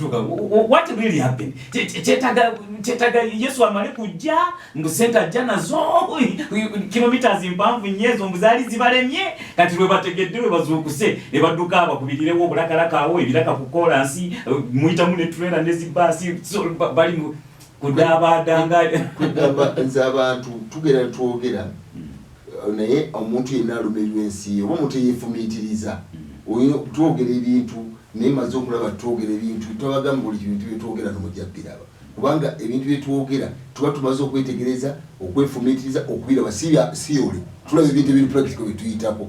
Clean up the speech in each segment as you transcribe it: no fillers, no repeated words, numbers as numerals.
What really happened? Kyetaaga Yesu amale kujja, mbu sente ajja nazo kilometers mpanvu nnyo, ezo mbu zaali zibalemye. Kati lwe bategedde, lwe bazuukuse ne badduka, abakubirirewo obulakalaka awo, ebiraka ku kolansi, muyitamu ne trailer ne zibaasi. So, bali mu kudabaadanga. Kwegamba nze abantu tugera twogera, naye omuntu yenna alumirirwa ensi ye oba omuntu eyeefumiitiriza. Twogera ebintu, naye maze okulaba twogera ebintu, twabagamba buli bintu byetwogera nomujja biraba, kubanga ebintu byetwogera tuba tumaze okwetegereza, okwefumiitiriza, okubiraba. Si bya theory, tulaba ebintu ebiri practical byetuyitako.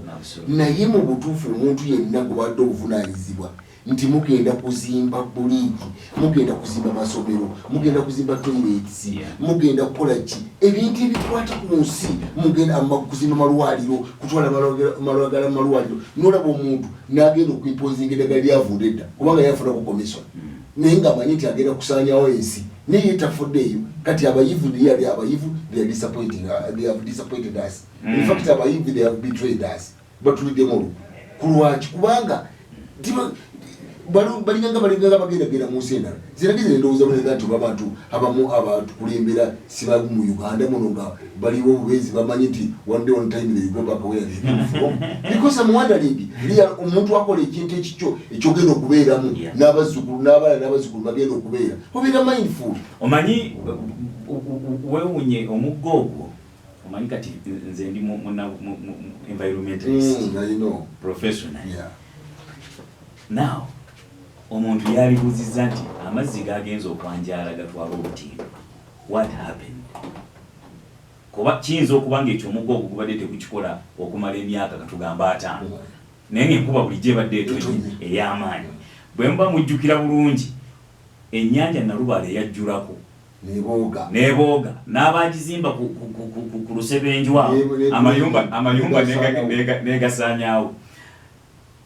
Naye mu butuufu, omuntu yenna gwe badde obuvunanyizibwa nti mugenda kuzimba bridge, mugenda kuzimba masomero, mugenda kuzimba toilets, mugenda kukola ki, ebintu ebikwata ku nsi, mugenda kuzimba malwaliro, kutwala malwagala mu malwaliro, nolaba omuntu n'agenda okuimposinga eddagala lyavunda edda kubanga yafunako commission, naye ng'amanyi nti agenda kusaanyawo ensi, naye tafuddeeyo. Kati abayivu really, abayivu, they are disappointing, they have disappointed us. In fact, abayivu, they have betrayed us. Batuliddemu olukwe. Kulwaki? Kubanga balinganga bagendagenda mu nsi endala. Ziragize ndowooza mulega nti oba abantu abamu abatukulembera siba mu Uganda muno, nga baliwo obubeezi, bamanyi nti one day, one time, they go back where they came from, because I'm wondering real omuntu akola ekintu ekikyo ekyogenda okubeeramu n'abazzukulu n'abaana n'abazzukulu bagenda okubeera, obeera mindful. Omanyi, weewunye omugga ogwo. Omanyi kati nze ndi mu environmentalist I know. professional. Now omuntu yalibuuzizza nti amazzi gagenza okwanjaala gatwala olutindo, what happened? Kuba kiyinza okuba nga ekyo omugga ogwo gubadde tegukikola okumala emyaka katugamba 50, naye ngaenkuba bulijjo ebadde etonye Etonye. ey'amaanyi. Bwe muba mujjukira bulungi, ennyanja Nalubaale eyajjulako nebooga. Nebooga n'abagizimba ku lusebenju awo, amayumba negasaanawo. Negasaanyaawo.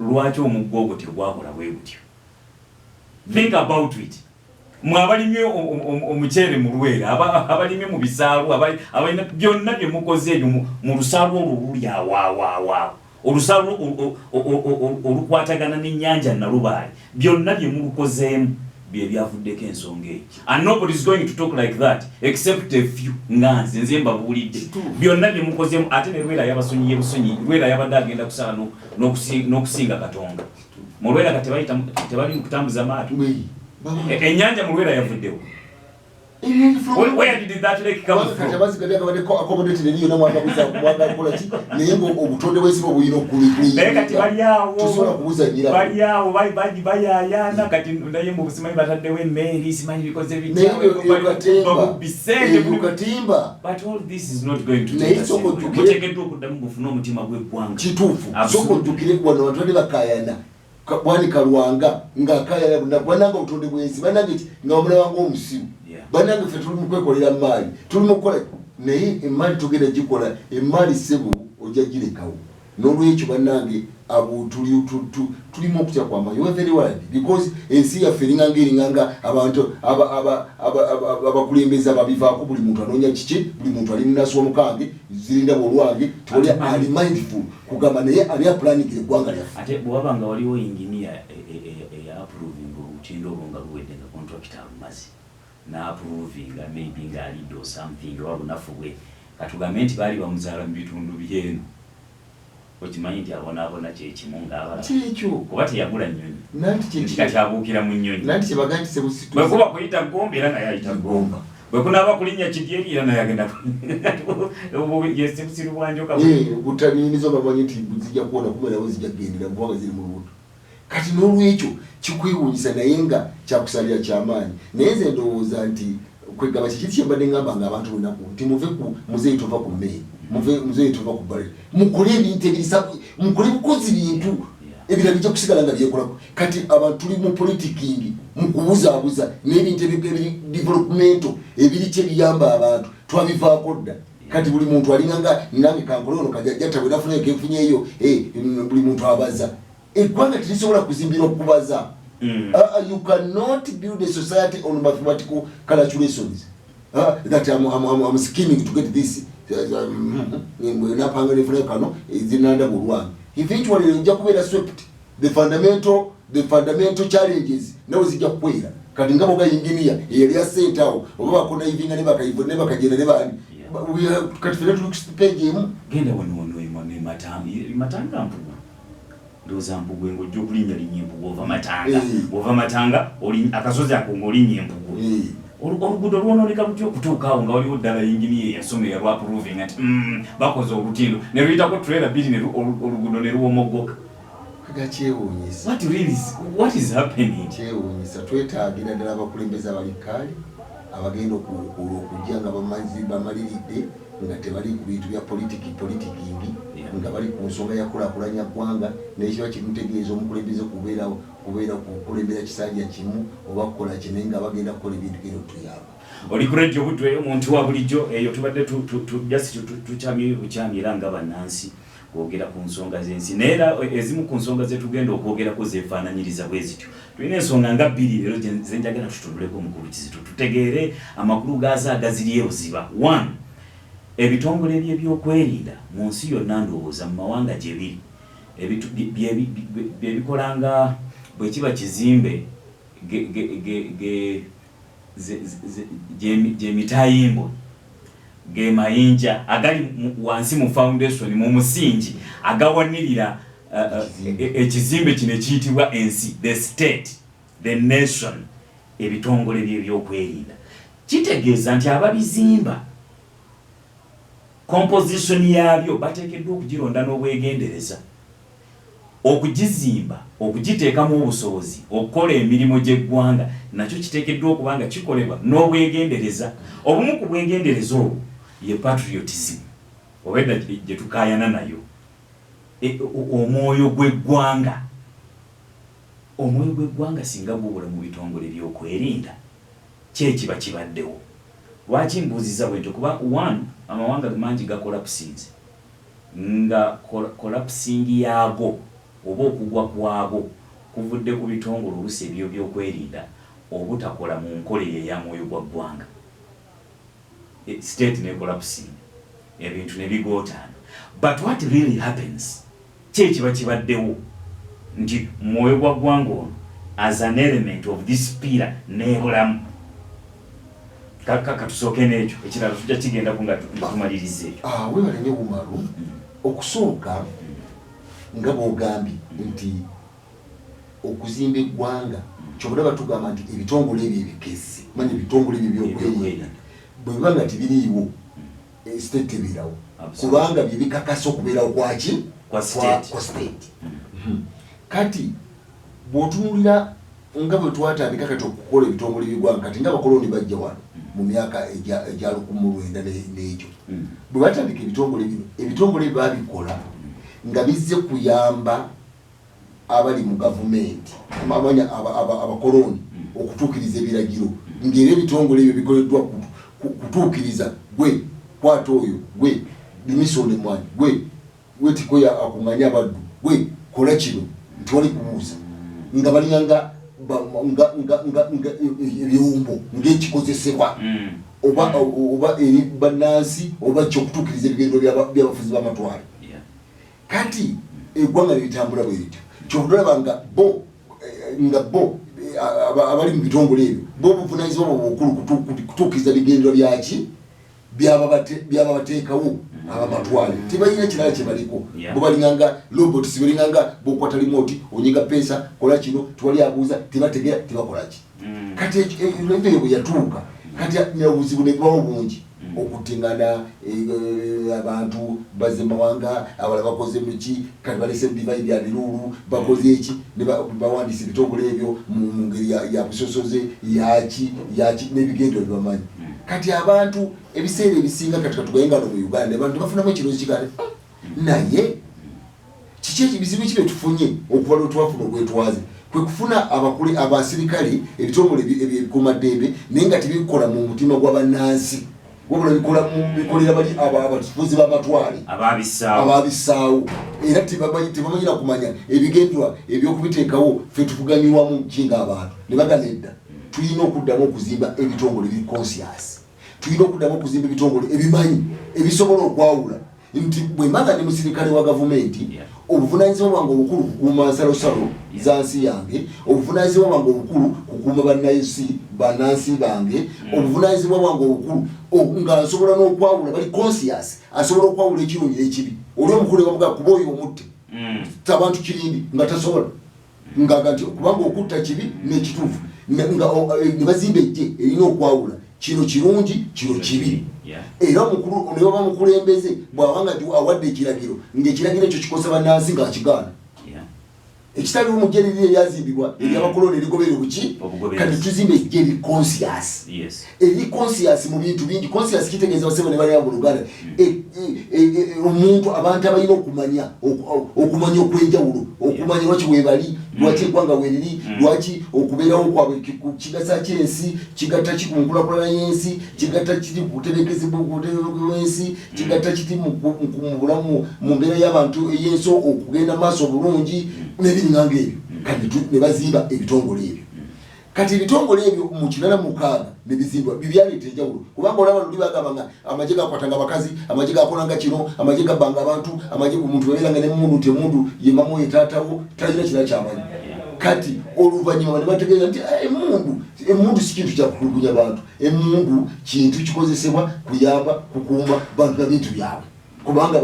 Lwaki omugga ogwo tegwakola bwe gutyo? Think about it. Mwe abalimye omuceere mu Lwera, abalimye mu bisaalu, abalina byonna bye mukoze ebyo mu lusaalu olwo oluli awaawaawo, olusaalu olukwatagana n'ennyanja Nalubaale, byonna bye mulukozeemu bye byavuddeko ensonga eyo. And nobody is going to talk like that except a few nga nze mbabuulidde. Byonna bye mukozeemu, ate ne Lwera yabasonyiye busonyi. Lwera yabadde agenda kusala n'okusinga Katonga. Mu Lwera kati tebali mu kutambuza maato. Ennyanja mu Lwera yavuddewo. Where did that lake come kati from? Amazzi gadi agabadde accommodated eri yonna, mwagabuza, mwagakola ki, naye nga obutonde bw'ensi bwe bulina. Naye kati bali awo. Tusobola kubuzanyira. Bali awo bayayaana. Kati naye mu simanyi bataddewo emmeeri, simanyi bikoze. Naye eyo katemba. Babubbi sente. Eyo katimba. But all this is not going to Naye take us sooka anywhere. Muteekeddwa okuddamu bufune omutima gw'eggwanga. Kituufu. Absolutely. Sooka ojjukire wano abantu badde bakayana. Bwanika Lwanga ng'akayana, banange obutonde bw'ensi, banange ki, nga bamulaba ng'omusiru. Banange, ffe tuli mu kwekolera maali, tuli mu kukola, naye emaali tugenda gikola. Emaali, ssebo, ojja girekawo. N'olwekyo bannange, abo tulimu okutya kwamaanyi. We are very worried because ensi yaffe eringanga abantu abakulembeze ababivaako. Buli muntu anoonya kiki, buli muntu ali munasi wamukange zirindaba olwange, tewali ali mindful kugamba naye ani apulaningira eggwanga lyaffe. Ate bwewaba nga waliwo inginiya eya approvinga olutindo olwo nga luwedde, nga contractor alumaze n'approvinga, maybe ng'alidde or something oba bunafu bwe, katugambe nti baali bamuzaala mu bitundu byeno, okimanyi nti abonaabona kyekimu ng'abalala. Kyekyo. Kuba teyagula nnyonyi. Nanti nti kati abuukira mu nnyonyi. Nanti kyebaga nti sebusitu. Bwe kuba kuyita Gomba, era naye ayita Gomba. Bwe kunaaba kulinnya Kidyeri, era naye agenda. Yese busiru bwa njoka. Butanyinizo bamanyi nti zijja kuwona, kumbe nabo zijja kugendera kubanga ziri mu lubuto. Kati n'olwekyo kikwewuunyisa, naye nga kyakusalira kyamaanyi. Naye nze ndowooza nti kwegamba kikiri kyembadde ngamba nga abantu lunaku nti muve ku muzeeyi, tova ku mmeeri, muve muzeeyi, tova ku bale, mukole ebintu ebirisa, mukole bukozi bintu ebirala bijja kusigala nga byekolako. Kati abantu tuli mu politicking, mu kubuzaabuza n'ebintu ebiri developmental, ebiri kyebiyamba abantu, twabivaako dda. Kati buli muntu alinganga nange kankole ono kajajjata bwe nafunayo kenfunyeyo. Buli muntu abaza. Eggwanga terisobola kuzimbirwa okubaza. You cannot build a society on mathematical calculations that I'm scheming to get this, napanga nefunayo kano zinanda bulwange. Eventually ojja kubeera swept. The fundamental The fundamental challenges nawe zijja kukwera. Kati nga boga engineer eyali asente awo oba bakonaivinga ne bakaivo ne bakagenda ne bani, kati fena tuli ku page emu. Genda wano wano ne Matanga, Mpugu, ndowooza Mpugu, ng'ojja okulinnya linnya Empugu, ova Matanga, ova Matanga akasozi ako ng'olinnya Empugu. Oluguudo lwonooneka lutya okutuuka awo nga waliwo ddala yinginiya eyasoma eyalwaprovinga nti bakoze olutindo ne luyitako trailer bbiri ne oluguudo ne luwomogoka? Gakyewuunyisa. What really is, what is happening? Kyewuunyisa. Twetaagira ddala abakulembeze abali kaali abagenda okujja nga bamaliridde, nga tebali ku bintu bya politiki politiking, nga bali ku nsonga ya kulaakulanya ggwanga. Naye kiba kimutegeeza omukulembeze kubeera kukulembera kisanja kimu oba kukola ki, naye nga bagenda kukola ebintu genda okutuyamba. Oli ku Radio Buddu eyo, muntu wa bulijjo eyo tubadde just tukyamye bukyamye era nga bannansi kwogera ku nsonga z'ensi, naye era ezimu ku nsonga zetugenda okwogerako zeefaananyiriza bwe zityo. Tulina ensonga nga bbiri leero zenjagala tutunuleko, mukulu Kizito, tutegeere amakulu gaazo agaziri ebuziba. One, ebitongole byebyokwerinda mu nsi yonna, ndowooza mu mawanga gye biri, bye bikola nga bwe kiba kizimbe gyemitayimbwa, ge mayinja agali wansi mu foundation, mu musingi agawanirira ekizimbe kino ekiyitibwa ensi, the state, the nation. Ebitongole byebyokwerinda kitegeeza nti ababizimba, composition yaabyo bateekeddwa okugironda n'obwegendereza, okugizimba, okugiteekamu obusobozi okukola emirimu gy'eggwanga nakyo kiteekeddwa okuba nga kikolebwa n'obwegendereza. Obumu ku bwegendereza obwo ye patriotism, oba edda gye tukaayana nayo, omwoyo gw'eggwanga. Omwoyo gw'eggwanga singa gubula mu bitongole by'okwerinda, ki ekiba kibaddewo? Lwaki mbuuziza bwe ntyo? Kuba one, amawanga mangi gacollapsinze, nga collapsing yaago oba okugwa kwago kuvudde ku bitongole oluusi ebyobyokwerinda obutakola mu nkola eyo eya mwoyo gwa ggwanga. State ne collapsing, ebintu ne bigootaana. But what really happens, ki ekiba kibaddewo nti mwoyo gwa ggwanga ono as an element of this pillar neebulamu? Katusooke n'ekyo, ekirala tujja kigendako nga tumaliriza ekyo. Ah, webale nnyo Bumalu. Okusooka, nga bw'ogambye nti okuzimba eggwanga, kyobula batugamba nti ebitongole ebyo ebikessi, manya ebitongole ebyo ebyokwerinda, bwe biba nga tibiriiwo, state tebeerawo, kubanga bye bikakasa okubeerawo kwaki? Kwa state. Kwa state. Kati bw'otunuulira nga bwe twatandika kati okukola ebitongole by'eggwanga, kati nga abakoloni bajja wano mu myaka egya 1900 n'egyo, bwe batandika ebitongole bino, ebitongole ebyo babikola nga bizze kuyamba abali mu gavumenti, amanya abakoloni, okutuukiriza ebiragiro, ng'era ebitongole ebyo bikoleddwa kutuukiriza gwe kwata oyo, gwe limisa ono emwanyi, gwe wetikoya akuŋŋanye abaddu, gwe kola kino, ntiwali kubuuza, nga balinganga ebiwumbo ng'ekikozesebwa oba eri bannansi oba kyokutuukiriza ebigendo by'abafuzi b'amatwale. Kati eggwanga neritambula bwe lityo, kyokutolaba nga bo abali mu bitongole ebyo bo obuvunanyizibwa bwabwe obukulu kutuukiriza bigendwa byaki byababateekawo abamatwale. Tebalina kirala kyebaliko. Bo balinganga robots, balinganga bokwata remote, onyiga pesa, kola kino, tewali abuuza, tebategera, tebakolaki. Kati eyo bwe yatuuka, kati obuzibu nebubawo bungi, okuttingana abantu bazze mawanga abalala, bakoze muki, kati balese bivayi bya biruulu, bakoze eki, ne bawandiisa ebitongole ebyo mu ngeri ya busosoze, yaki yaki, n'ebigendo byebamanyi. Kati abantu ebiseera ebisinga, kati katugaye nga no mu Uganda abantu tebafunamu ekirowoozo kigande, naye kiki ekibizibu ki byetufunye okuva lwe twafuna obwetwaze? Kwe kufuna abakule abasirikale, ebitongole ebikuumaddembe, naye nga tebikola mu mutima gwa bannansi, wabula bikola bikolera bali abafuzi b'amatwale ababissaawo. Ababissaawo, era tebamanyira kumanya ebigendwa ebyokubiteekawo, ffe tukuganyulwamu ki ng'abantu? Ne bagana edda, tulina okuddamu okuzimba ebitongole ebiri conscious, tulina okuddamu okuzimba ebitongole ebimanyi, ebisobola okwawula. Nti bwe mba nga ndi musirikale wa gavumenti, obuvunanyizibwa bwange obukulu kukuuma nsalosalo za nsi yange, obuvunanyizibwa bwange obukulu kukuuma bannansi bannansi bange, obuvunanyizibwa bwange obukulu nga nsobola n'okwawula, bali conscious, asobola okwawula ekirungi n'ekibi. Oli omukulu bamugaa kuba oyo omutte abantu kirindi nga tasobola, ngaga nti kubanga okutta kibi n'ekituufu, nga ne bazimba ejje erina okwawula kino kirungi, kino kibi. Era omukulu ne baba mukulembeze bw'aba nga awadde ekiragiro, ng'ekiragiro ekyo kikosa bannansi, ng'akigaana. Ekitaliwo mu ggye liri eryazimbibwa eryabakoloni erigoberera obuki. Kati tuzimba ejje eri conscious, eri conscious mu bintu bingi. Conscious kitegeeza, basebo ne balira mu Luganda, omuntu, abantu abalina okumanya, okumanya okw'enjawulo, okumanya lwaki webali, lwaki eggwanga weriri, lwaki okubeerawo kwabwe kigasa kyensi, kigatta ki ku nkulakulana y'ensi, kigatta kiri ku butebenkezibwa bw'ensi, kigatta kiti mu bulamu, mu mbeera y'abantu ey'ensi okugenda maaso obulungi, n'ebiringanga ebyo. Kati ne bazimba ebitongole ebyo. Kati ebitongole ebyo mu 86 ne bizimbwa, bibyaleeta enjawulo, kubanga olaba luli bagamba nga amagye gakwatanga abakazi, amagye gakolanga kino, amagye gabbanga abantu, amagye omuntu babeeranga nemundu nti emundu ye mama oyo taatawo, talina kira kyamanyi. Kati oluvannyuma ne bategeeza nti, "Ah, emundu si kintu kyakutulugunya bantu, emundu kintu kikozesebwa kuyamba kukuuma bantu na bintu byabwe, kubanga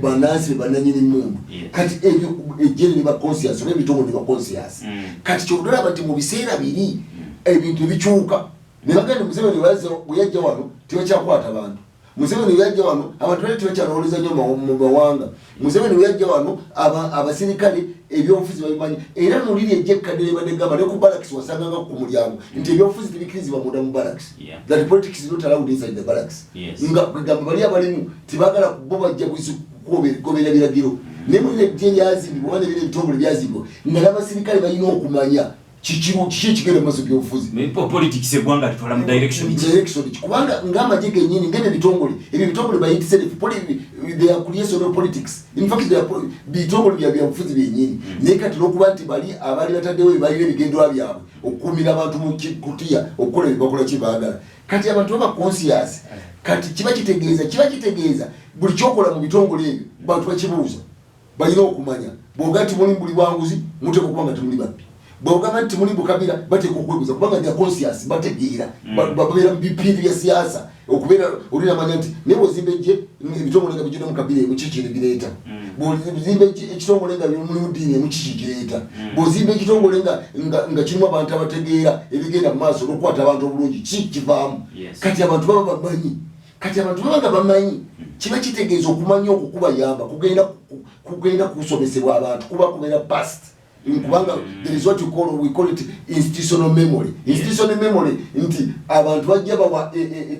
bannansi be bannanyini mundu." Kati ebyo ejje ne ba conscious oba ebitongole ne ba conscious. Kati kyodolaba nti mu biseera biri ebintu ebikyuka ne bagenda, Museveni bwe yajja wano tebakyakwata bantu, Museveni bwe yajja wano abantu bali tebakyalowoleza nnyo mu mawanga, Museveni bwe yajja wano abasirikale ebyobufuzi babimanyi. Era noliri ejja ekkadde libadde gamba ne ku barracks wasanganga ku mulyango nti ebyobufuzi tebikkirizibwa munda mu barracks, that politics is not allowed inside the barracks. Nga kwegamba bali abalimu tebagala, bo bajja kugoberera biragiro. Naye mulina ejje eryazimbibwa oba nebina ebitongole byazimbibwa nga n'abasirikale balina okumanya kiki ekigenda mu maaso byobufuzi. Politics eggwanga litwala mu direction ki? Direction ki? Kubanga ng'amagye gennyini, ng'ebyo ebitongole, ebyo ebitongole by itself they are creation of politics. In fact, they are bitongole bya byabufuzi byennyini. Naye kati olwokuba nti bali abaali bataddewo balina ebigendwa byabwe okukuumira abantu mu kutiya okukola ebyo bakola kye baagala, kati abantu baba conscious. Kati kiba kitegeeza buli kyokola mu bitongole ebyo bantu bakibuuza, balina okumanya. Bw'oga nti muli buli bwanguzi, muteeka okuba nga temuli babbi. Bw'ogamba nti temuli bukabira, bateeka okwebuuza, kubanga they are conscious, bategeera. Babeera mu bipindi bya siyaasa okubeera olinamanya nti naye bw'ozimba ejje ebitongole nga bijjudde mu kabira emu, kiki nebireeta? Bw'ozimba ekitongole nga mulimu ddiini emu, kiki kireeta? Bw'ozimba ekitongole nga kirimu abantu abategeera ebigenda mu maaso n'okukwata abantu obulungi, ki kivaamu? Kati abantu baba bamanyi. Kati abantu baba nga bamanyi, kiba kitegeeza okumanya okwo kubayamba kugenda kusomesebwa abantu, kuba kubeera past, kubanga there is what we call it institutional memory. Institutional memory nti abantu bajja bawa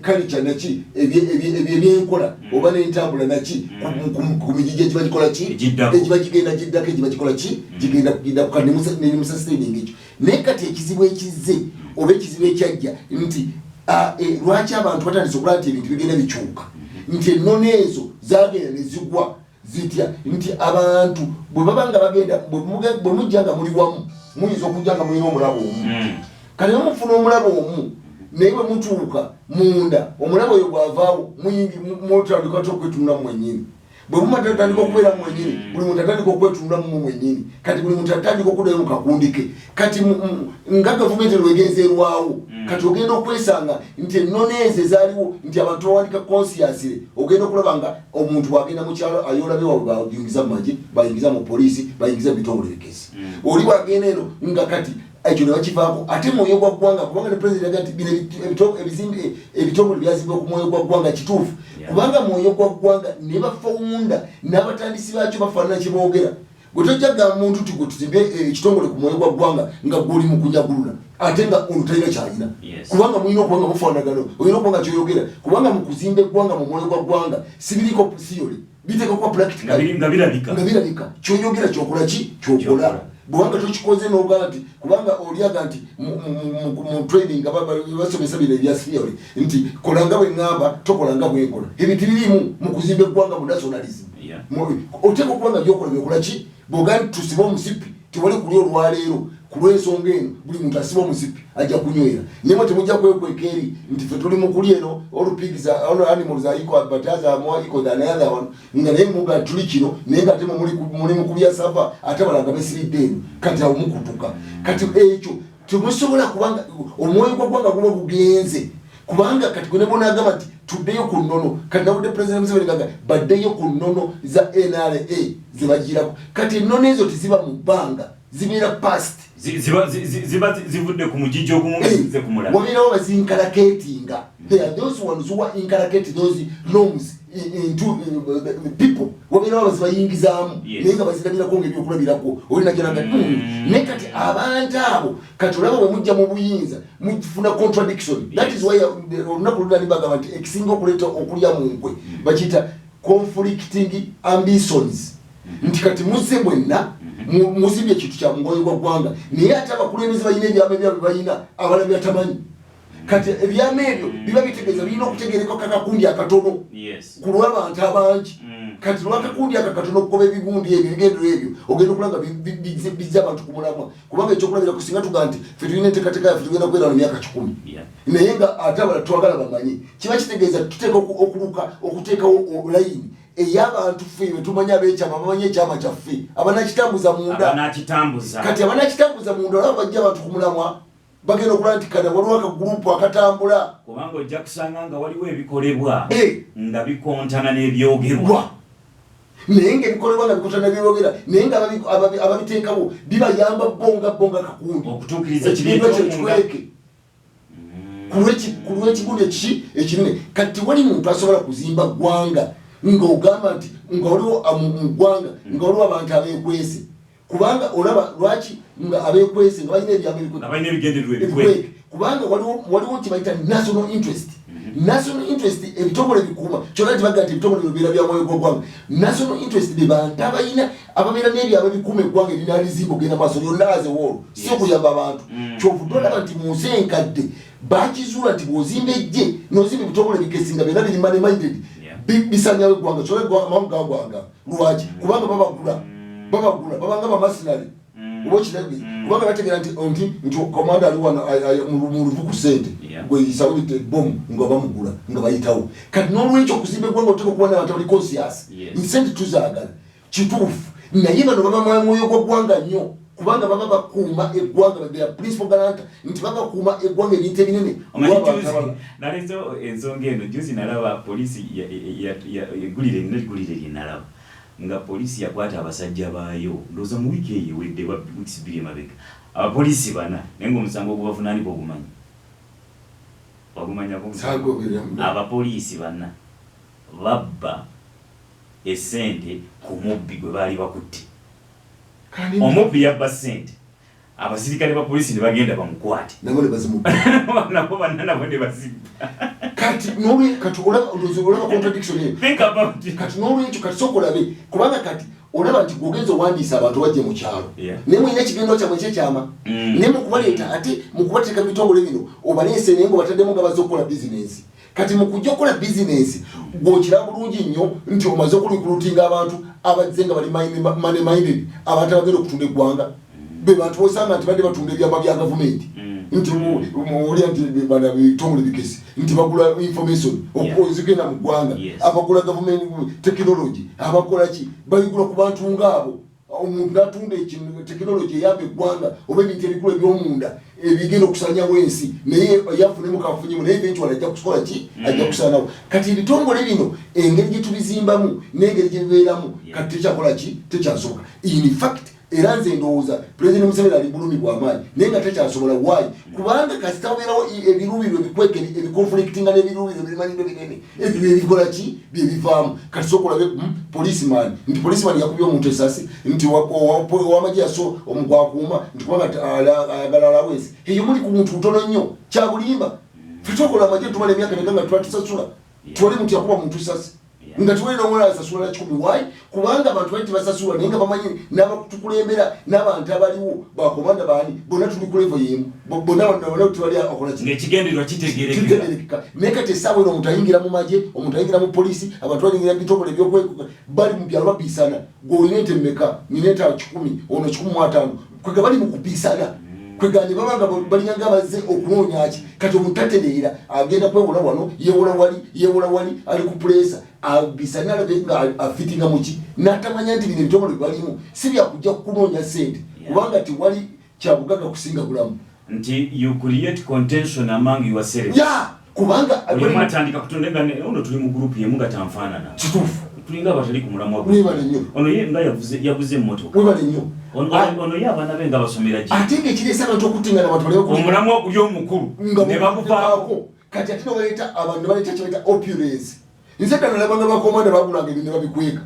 culture naki ebyenkola oba n'entambula naki ku mijiji egiba gikola ki. Egiddako. Egiba gigenda giddako, egiba gikola ki, gigenda giddako. Kati nemusustaining ekyo. Naye kati ekizibu ekizze oba ekizibu ekyajja nti lwaki abantu batandise okulaba nti ebintu bigenda bikyuka, nti ennono ezo zagenda ne zigwa zitya? Nti abantu bwe baba nga bagenda, bwe mujja nga muli wamu, muyinza okujja nga mulina omulabo omu. Kati bwe mufuna omulabo omu, naye bwe mutuuka munda omulabo oyo bw'avaawo, mutandika ty okwetunula mwennyini. Bwe mumatandika okubeera mwennyini, buli muntu atandika okwetunula mu mwennyini. Kati buli muntu atandika okuddayo mu kakundi ke. Kati nga gavumenti lwegenza erwawo, kati ogenda okwesanga nti ennono ezo ezaaliwo nti abantu bawandika consciously, ogenda okulaba nga omuntu bwagenda mu kyalo ayolabe waabwe bayingiza mu magye, bayingiza mu poliisi, bayingiza mu bitongole bikesi. Oli bwagenda eno nga kati ekyo ne bakivaako ate mwoyo gwa ggwanga, kubanga ne president yaga nti bino ebitongole byazimbibwa ku mwoyo gwa ggwanga. Kituufu. Kubanga mwoyo gwa ggwanga ne bafawunda n'abatandisi baakyo bafaanana kye boogera. Gwe tojja kugamba muntu nti gwe tuzimbe ekitongole ku mwoyo gwa ggwanga nga gwoli mu kunyagulula ate nga ono talina kyalina. Kubanga mulina okuba nga mufaanagana, olina okuba nga kyoyogera, kubanga mu kuzimba eggwanga mu mwoyo gwa ggwanga sibiriiko theory, biteeka kuba practical. Nga birabika. Nga birabika, kyoyogera kyokola ki kyokola. Bwebanga tokikoze nogamba nti kubanga oliaga nti mu training nga basomesa bino ebya theory nti kola nga bwe ŋŋamba, tokola nga bwenkola. Ebyo tebiriimu mu kuzimba eggwanga mu nationalism. Oteeka okuba nga byokola byokola ki. Bw'ogaa nti tusibe omusipi, tewali kulya olwaleero. Ku lw'ensonga eno, buli muntu asiba omusipi ajja kunywera, naye mwe temujja kwekweka eri nti ffe tuli mu kulya eno, all pigs are, all animals are equal, but others are more equal than the other one, nga naye muga tuli kino, naye nga ate mwe muli mu kulya sava, ate abalala nga besiridde eno. Kati awo mukutuka. Kati ekyo temusobola, kubanga omwoyo gwa ggwanga guba gugenze, kubanga kati gwe ne bonaagamba nti tuddeyo ku nnono. Kati nawudde President Museveni gaga baddeyo ku nnono za NRA ze bagirako. Kati ennono ezo teziba mu bbanga, zibeera past. Ziba zivudde ku mugigi ogumu nga zizze ku mulala. Wabeerawo bazinkalakatinga. There are those ones who are inculcate those norms into people. Wabeerawo abazibayingizaamu, naye nga bazirabirako nga ebyokulabirako olinagyanaga. Naye kati abantu abo, kati olaba bwe mujja mu buyinza mufuna contradiction. That is why olunaku ludani bagamba nti ekisinga okuleeta okulya mu nkwe bakiyita conflicting ambitions, nti kati muzze mwenna muzimbye ekintu kya mwoyo gwa ggwanga, naye ate abakulembeze balina ebyama ebyabwe balina, abalala byatamanyi. Kati ebyama ebyo biba bitegeeza birina okutegerekwa kakakundi akatono ku lw'abantu abangi. Kati lwakakundi aka katono okugoba ebigundi ebyo, ebigendero ebyo, ogenda okulaba nga bizza abantu ku mulamwa. Kubanga ekyokulabirako, singa tugaa nti ffe tulina enteekateeka yaffe, tugenda kubeera mu myaka 100, naye nga ate abalala twagala bamanye, kiba kitegeeza tuteeka okuluka okuteekawo layini ey'abantu ffe betumanyi, ab'ekyama bamanyi ekyama kyaffe, abanakitambuza munda. Abanakitambuza. Kati abanakitambuza munda, olaba bajja abantu ku mulamwa, bagenda okulaba nti kana waliwo akagurupu akatambula. Kubanga ojja kusanga nga waliwo ebikolebwa nga bikontana n'ebyogerwa. Wa naye nga ebikolebwa nga bikontana n'ebyogera, naye nga ababiteekawo bibayamba bo nga bo nga kakundi okutuukiriza kiri ekigendwa kyo ekyomunda. Kikweke ku lw'ekigundi ekiki ekinene. Kati tewali muntu asobola kuzimba ggwanga ng'ogamba nti nga waliwo mu ggwanga nga waliwo abantu abeekwese, kubanga olaba lwaki nga abeekwese nga balina ebyama nga balina ebigendererwa ebikweke. Ebikweke, kubanga waliwo kye bayita national interest. National interest, ebitongole bikuuma kyonna tibaga nti ebitongole bibeera bya mwoyo gw'eggwanga. National interest be bantu abalina, ababeera n'ebyama ebikuuma eggwanga erinalizimba ogenda maaso lyonna as a whole, si okuyamba abantu. Kyovudde olaba nti mu nsi enkadde bakizuula nti bw'ozimba ejje n'ozimba ebitongole bikesinga byonna biri money minded, bisanyawo eggwanga. Kyona eggwanga amamu gagwanga. Lwaki? Kubanga babagula, babanga ba mercenary. Oba okirabye, kubanga bategeera nti komanda ali wano mu luvu ku sente, gwe yisawulidde bomu nga bamugula nga bayitawo. Kati n'olwekyo okuzimba eggwanga oteeka okuba n'abantu abali conscious. Sente tuzaagala, kituufu, naye bano baba mwoyo gwa ggwanga nnyo, kubanga baba bakuuma eggwanga. They are principal guarantor, nti baba bakuuma eggwanga, ebintu ebinene Omanyi, lw'abantu juzi abalala. Nalezo ensonga eno. Juzi nalaba poliisi eggulire nina eggulire lye nalaba nga poliisi yakwata abasajja baayo, ndowooza mu wiiki eyo ewedde oba wiiki 2 emabega, abapoliisi bana, naye ng'omusango ogubavunaanibwa ogumanyi? Wagumanyako omusango? Saagoberera. Abapoliisi bana babba esente ku mubbi gwe baali bakutte. Omubbi yabba ssente, abasirikale ba poliisi ne bagenda bamukwate. Nabo ne bazimubba. Nabo banna nabo ne bazibba. Kati nolwe kati olaba, olowooza olaba contradiction eyo? Think about it. Kati n'olwekyo kati sooka olabe, kubanga kati olaba nti gwogenza owandiisa abantu bajje mu kyalo, naye mulina ekigendwa kyammwe ekyekyama, naye mukubaleeta, ate mukubateeka mu bitongole bino, obaleese naye ngaobataddemu nga bazze okukola bizinensi. Kati mu kujja okukola bizinensi, gwokira bulungi nnyo nti omaze okurecruitinga abantu abazze nga bali money minded, abantu abagenda okutunda eggwanga be bantu bosanga nti badde batunda ebyama bya gavumenti, nti olya nti bana bitongole bikesi nti bagula information zigenda mu ggwanga, abagula gavumenti technology, abakola ki, babigula ku bantu ngaabo. Omuntu natunda ekintu, tekinologi eyamba eggwanga oba ebintu ebikulu ebyomunda ebigenda okusanyawo ensi, naye yafunemu kafunyemu, naye eventually ajja kukola ki? Ajja kusaanawo. Kati ebitongole bino engeri gye tubizimbamu n'engeri gye bibeeramu, kati tekyakola ki? Tekyasoboka. In fact, era nze ndowooza President Museveni ali bulumi bw'amaanyi, naye nga tekyasobola. Why? Kubanga kasita wabeerawo ebiruubirwa ebikweka, ebiconflictinga n'ebiruubirwa ebimanyidde binene, ebyo ebikola ki byebivaamu. Kati soka olabe, policeman, nti policeman yakubye omuntu esasi, nti owamagye yaso omugwakuuma, nti kubanga ayagala allowance. Eyo muli ku muntu butono nnyo, kyabulimba. Fe twakola amagye, tumala emyaka meka nga twatusasula, twali muntu yakuba muntu sasi nga tiwali nomulala asasula na 100. Why? Kubanga abantu bali tebasasulwa, naye nga bamanyi n'abatukulembera n'abantu abaliwo, bakomanda baani, bonna tuli ku level yemu. Bonna bonna tewali akola ki. Ng'ekigendererwa kitegerekeka. Kitegerekeka. Naye kati essaawa eno omuntu ayingira mu magye, omuntu ayingira mu poliisi, abantu bayingira mu bitongole ebyokwekuka, bali mu byalo bapiisana. Gwe olina ente mmeka? Nina ente 100, ono 150. Kwega bali mu kupiisana, kwega ne baba nga balinga nga bazze okunoonya ki. Kati omuntu tatereera, agenda kwewola wano, yewola wali, yewola wali, ali ku pressure, abisane alabe nga afitinga muki, n'atamanya nti bino ebitongole bye balimu si byakujja kunoonya sente, kubanga tewali kyabugagga kusinga bulamu. Nti you create contention among yourselves. Ya, kubanga buli omu atandika kutonda nga ono tuli mu group yemu nga tanfaanana. Kituufu. Tulinga abatali ku mulamwa. Webale nnyo. Ono ye nga yaguze emmotoka. Webale nnyo. Ono ye abaana be nga basomera gi. Ate nga ekireesa abantu okutingana, abantu baleme omulamwa guli omukulu nga ne baguvaako. Kati ate nebaleeta abantu, nebaleeta kyebaita opulence. Nze ddala nalabanga bakomanda bagulanga ebintu ne babikweka,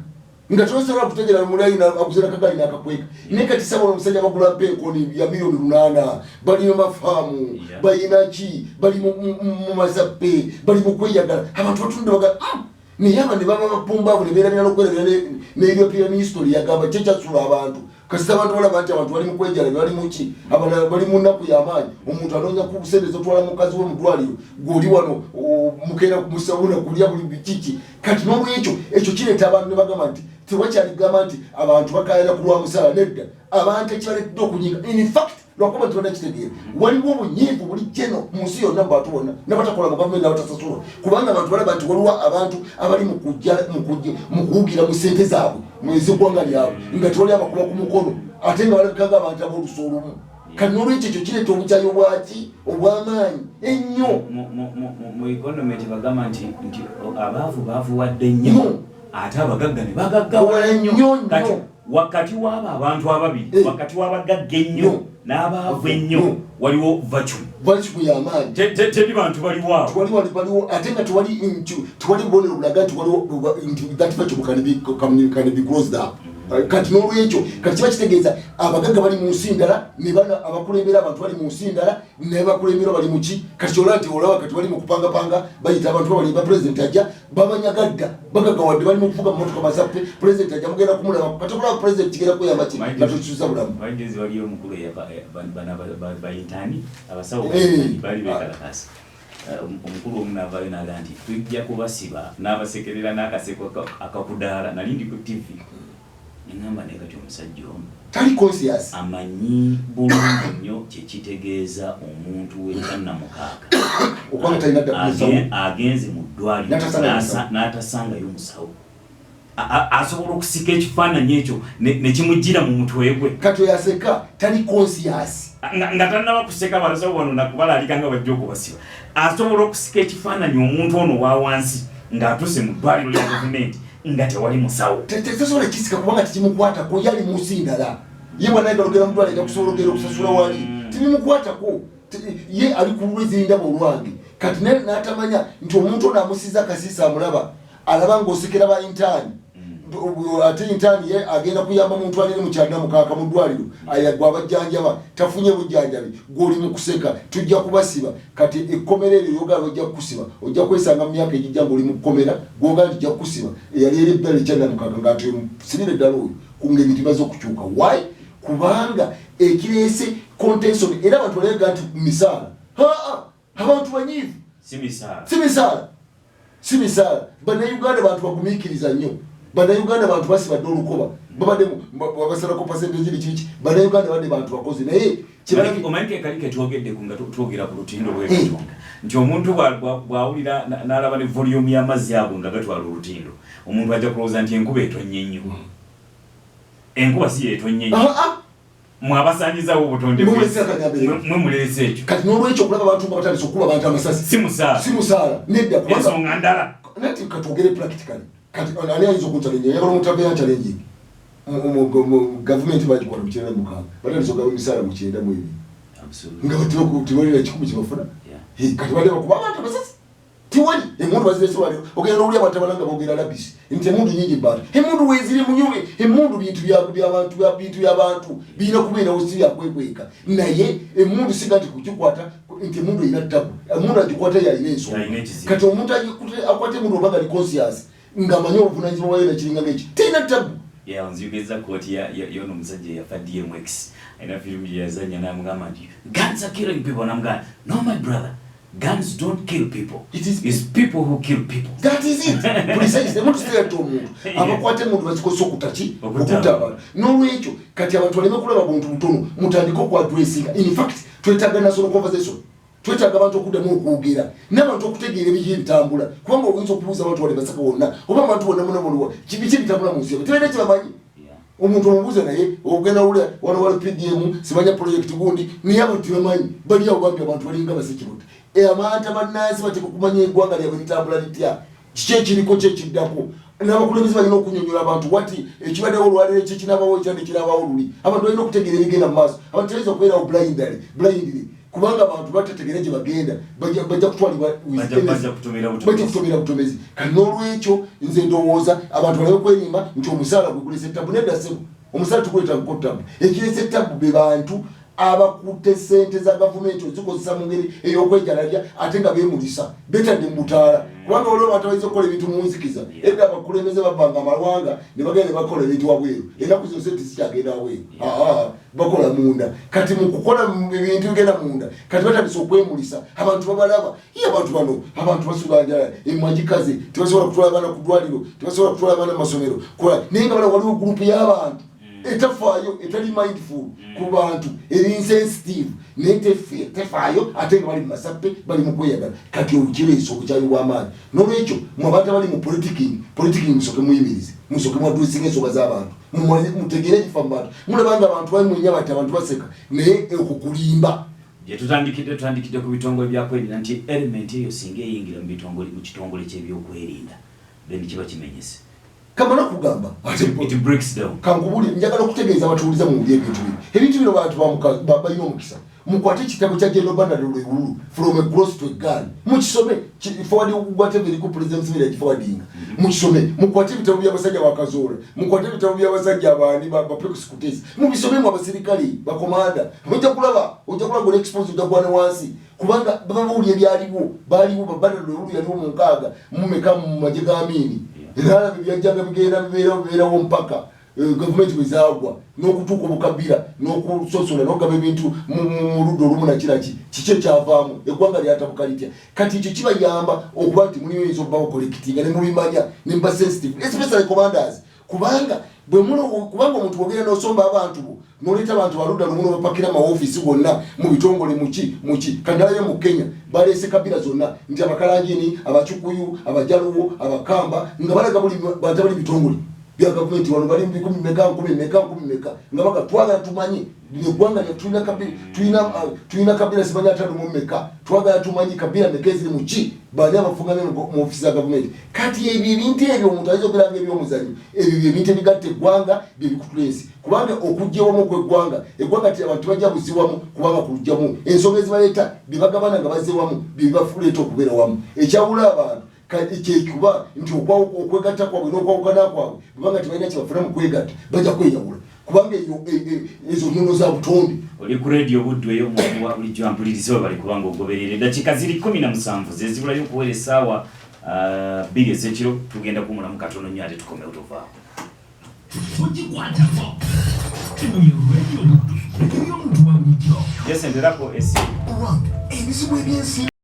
nga tosobola kutegeera mulayi aguzera kagali n'akakweka. Naye kati sabola omusajja bagula mpeekoni ya 8 million, balina mafaamu, balina ki, bali mu mazappe, bali mu kweyagala. Abantu batunde baga, Naye aba ne baba bapumbaavu ne beerabira n'okwerabira ne European history yagamba kyekyasula abantu. Kasita abantu balaba nti abantu bali mu kwejala, bali muki, abalala bali mu nnaku y'amaanyi, omuntu anoonya ku sente zotwala mukazi we mu ddwaliro, gw'oli wano mukeera musabuna kulya buli bikiki. Kati n'olwekyo ekyo kireeta abantu ne bagamba nti tewakyali kugamba nti abantu bakayana ku lwa musaala. Nedda, abantu ekibaleetedde okunyiga, in fact lwakuba nti banakitegeera, waliwo obunyiivu buli jeno mu nsi yonna mu bantu bonna nabatakola mu gavumenti nabatasasulwa, kubanga abantu balaba nti waliwo abantu abali mu mu kuwugira mu sente zaabwe mu ez'eggwanga lyabwe, nga tewali abakuba ku mukono, ate nga balabika nga abantu ab'olusa olumu. Kati n'olwekyo ekyo kireeta obukyayi obwaki obw'amaanyi ennyo. Mu economy tebagamba nti abaavu baavuwadde nnyo, ate abagagga ne bagaggawala nnyo. Nnyo, nnyo. Kati wakati w'abo abantu ababiri, wakati w'abagagga ennyo n'abaavu ennyo, waliwo vacuum. Vacuum y'amaanyi. Teri bantu baliwo awo. Tewali wali baliwo, ate nga tewali nti tewali bubonero bulaga nti waliwo nti that vacuum can be closed up. Kati n'olwekyo kati kiba kitegeeza abagagga bali mu nsi ndala, ne bano abakulembera abantu bali mu nsi ndala, ne bakulemberwa bali muki. Kati kyolaba nti olaba kati bali mu kupangapanga, bayita abantu babali ba president ajja, babanyagadda bagaggawadde, bali mu kuvuga motoka mazappe. President ajja, mugenda kumulaba. Kati okulaba president kigenda kuyamba ki nga tokyusa bulamu? Wajjuzi waliyo omukulu bano bayintani abasawo baali bekalakasa. Omukulu omu n'avaayo n'agaa nti tujja kubasiba, n'abasekerera n'akaseko akakudaala. Nali ndi ku TV neŋŋamba, naye kati omusajja ono tali conscious. Amanyi bulungi nnyo kyekitegeeza omuntu w'ekyannamukaaga okubanga talina dda musawo. Agenze mu ddwaliro N'atasangayo musawo. N'atasangayo musawo. Asobola okusika ekifaananyi ekyo ne kimujjira mu mutwe gwe. Kati oyo aseka tali conscious. Nga tannaba kuseka, balasawo wano nakubalaalika nga bajja okubasiba. Asobola okusika ekifaananyi omuntu ono wa wansi ng'atuuse mu ddwaliro lya gavumenti nga tewali musawo. Tasobola kisika kubanga tekimukwatako, yali mu nsi ndala. Ye bwanaye galogera mudwaliro ajja kusobola ogenda okusasula wali, tebimukwatako. Ye ali ku lwezindaba olwange. Kati naye n'atamanya nti omuntu ono amusiza akasiisa, amulaba, alaba ng'osekera ba intern, ate intern ye agenda kuyamba muntu alire mu kyanda mukaaka mu ddwaliro, aya gwe abajjanjaba tafunye bujjanjabi, gw'oli mu kuseka tujja kubasiba. Kati ekkomera eryo yogaa bajja kukusiba, ojja kwesanga mu myaka egijja ng'oli mu kkomera gwogaa nti jja kukusiba. Eyali eri eddala ekyanda mukaaga nga nti sibira eddala oyo kunga ebintu bimaze okukyuka. Why? Kubanga ekireese contention, era abantu balega nti misaala. Haa, abantu banyiivu. Si misaala. Si misaala, si misaala. Bannayuganda bantu bagumiikiriza nnyo. Bannayuganda bantu basibadde olukoba, babadde babasalako percentage biki biki. Bannayuganda badde bantu bakozi, naye Omanyi ke kali ketwogeddeku nga twogera ku lutindo lw'ekatonga nti omuntu bw'awulira n'alaba ne volume y'amazzi ago nga gatwala olutindo, omuntu ajja kulowooza nti enkuba etonnye nnyo. Enkuba si yeetonnye nnyo. Ah, ah. Mwe abasaanyizaawo obutonde Mwe bw'ensi. mulese akanyambere. Mwe muleese ekyo. Kati n'olwekyo okulaba abantu nga batandise okukuba abantu amasasi, si musaala. Si musaala, nedda, kubanga ensonga ndala. Nati katwogere practically. Kati ani ayinza okunchallenga? Njagala omuntu ave yanchallenging. Gavumenti bagikola mu 96, batandise okugaba emisaala mu 92, nga tebalina 100 kyebafuna. Kati badde bakuba abantu amasasi, tiwali emundu bazirese wali. Ogenda nowulya abantu abalanga bogera labisi nti emundu nyingi bantu, emundu weziri munyume. Emundu bintu byabantu, bintu byabantu birina kubeerawo, si byakwekweka. Naye emundu siga nti kugikwata nti emundu erina tabu, emundu agikwata yalina ensonga. Yalina ekizibu. Kati omuntu akwata emundu oba nga ali conscious, ng'amanyi obuvunanyizibwa bwayo, nekiringa ngeki terina tabu. Yeah, nzijukiriza kooti yono omusajja eyafa DMX, alina firimu gye yazanya, namugamba nti guns are killing people, namugamba, "No, my brother." Guns don't kill people. It is It's people who kill people. That is it. Precisely. Omuntu siyatta omuntu. Abakwata emundu bazikozesa okutta ki? Okutta. Okutta abantu. N'olwekyo kati abantu baleme kulaba buntu butono, mutandike okuaddressinga. In fact, twetaaga national conversation. Twetaaga abantu okuddamu okwogera n'abantu okutegeera ebiki ebitambula, kubanga oyinza okubuuza abantu wali Masaka wonna oba abantu bonna bonna bonna biki ebitambula mu nsi yabwe, tebalina kyebamanyi. Omuntu omubuuza naye ogenda wulira wano wali PDM, simanya project gundi, naye abantu tebamanyi. Bali awo bambi, abantu balinga basekibuta. Abantu bannansi bateeka okumanya eggwanga lyabwe litambula litya, kiki ekiriko, kyekiddako. N'abakulembeze balina okunyonyola abantu wati ekibaddewo olwaleero ekikinabawo ekira nekirabawo luli. Abantu balina okutegeera ebigenda mu maaso. Abantu tebayinza okubeerawo blindly, kubanga abantu batategeera gye bagenda bajja kutwalibwa with Bajja kutomera butomezi. Bajja kutomera butomezi. Kati n'olwekyo nze ndowooza abantu baleme kwerimba nti omusaala gwe guleese tabu. Nedda ssebo, omusaala tuguleetangako tabu. Ekireese tabu be bantu abakutte sente za gavumenti ozikozesa mu ngeri ey'okwejalalya, ate nga beemulisa, betadde mu butaala, kubanga waliwo abantu abayinza okukola ebintu mu nzikiza. Edda abakulembeze bavanga amawanga ne bagenda ne bakola ebintu wabweru. Ennaku zino sente zikyagenda wabweru? Aa, bakola munda. Kati mu kukola ebintu bigenda munda, kati batandise okwemulisa, abantu babalaba. Ye abantu bano, abantu basula njala, emwagikaze, tebasobola kutwala abaana ku ddwaliro, tebasobola kutwala abaana mu masomero. Naye nga bala waliwo gurupu y'abantu etafaayo, etali mindful ku bantu, eri insensitive, naye tefaayo, ate nga bali mu masappe, bali mu kweyagala. Kati okireesa obukyayi bw'amaanyi. N'olwekyo mwe abantu abali mu politicking, musoke muyimirize, musoke mwaddressinga ensonga z'abantu. Mutegeere ekifa mu bantu. Mulaba nga abantu bamwenya bati, abantu baseka, naye okwo kulimba. Gye tutandikidde, tutandikidde ku bitongole byakwerinda, nti element eyo singa eyingira mu bitongole, mu kitongole ky'ebyokwerinda, then kiba kimenyese. Kamala kugamba. It breaks down. Kankubuli, njagala okutegeeza abatuwuliza mu buli ebintu bino. Ebintu bino bantu balina omukisa. Mukwate ekitabo kya General Bernard Lwewulu, From a Cross to a Gun, mukisome. Forward whatever eriko President Museveni yagiforwardinga, mukisome. Mukwate ebitabo by'abasajja bakazoora, mukwate ebitabo by'abasajja abaani ba Pecos Kutesa, mubisomemu. Abasirikale bakomanda, ojja kulaba gole expose, ojja kuba ne wansi, kubanga baba bawulira ebyaliwo. Baaliwo ba Bernard Lwewulu, yaliwo mu 60 mu mu magye ga Amini. Era byajjanga bigenda bibeerawo, bibeerawo mpaka gavumenti bwe zaagwa n'okutuuka obukabira n'okusosola n'okugaba ebintu mu ludda olumu nakiraki. Kiki ekyavaamu? Eggwanga lyatabuka litya? Kati ekyo kibayamba okuba nti muliyinza okubawo collectinga ne mubimanya ne muba sensitive, especially commanders, kubanga bwe kubanga omuntu bwogenda n'osomba abantu bo n'oleeta abantu baludda lumu n'obapakira amawofiisi gonna mu bitongole muki muki. Kandalayo mu Kenya baleese kabira zonna, nti Abakalanjini, Abakikuyu, Abajaluwo, Abakamba, nga balaga buli bantu abali bitongole bya gavumenti wano bali mu bikumi meka, nkumi meka, nkumi meka, nga baga twagala tumanye lino eggwanga lya tulina kabira, tulina kabira simanyi 50 mu meka, twagala tumanyi kabira meka eziri mu ki, bani abafungamye mu ofiisi za gavumenti. Kati ebyo ebintu ebyo omuntu ayinza okubeera nga ebyomuzanyo, ebyo byebintu ebigatta eggwanga, byebikutula ensi, kubanga okujja ewamu kw'eggwanga, eggwanga ti abantu tebajja buziwamu, kubanga kulugjamu ensonga ezibaleeta byebagabana nga bazze wamu, byebibafuleeta okubeera wamu. Ekyawula abantu kyekuba nti okwegatta kwabwe n'okwawukana kwabwe, bwebanga tebalina kyebafuna mu kwegatta, bajja kweyawula, kubanga eyo ezo nnono za butonde. Oli ku Radio Buddu ey'omuntu wa bulijjo ampuliriza, we bali kubanga ogoberera. Eddakiika ziri 17 zezibulayo okuwera essaawa 2 ez'ekiro. Tugenda kuwumulamu katono nnyo ate tukomewo, tovaako. Tugikwatako eno ye Radio Buddu ey'omuntu wa bulijjo. Jesenterako esi. Olwange ebizibu ebyensimbi.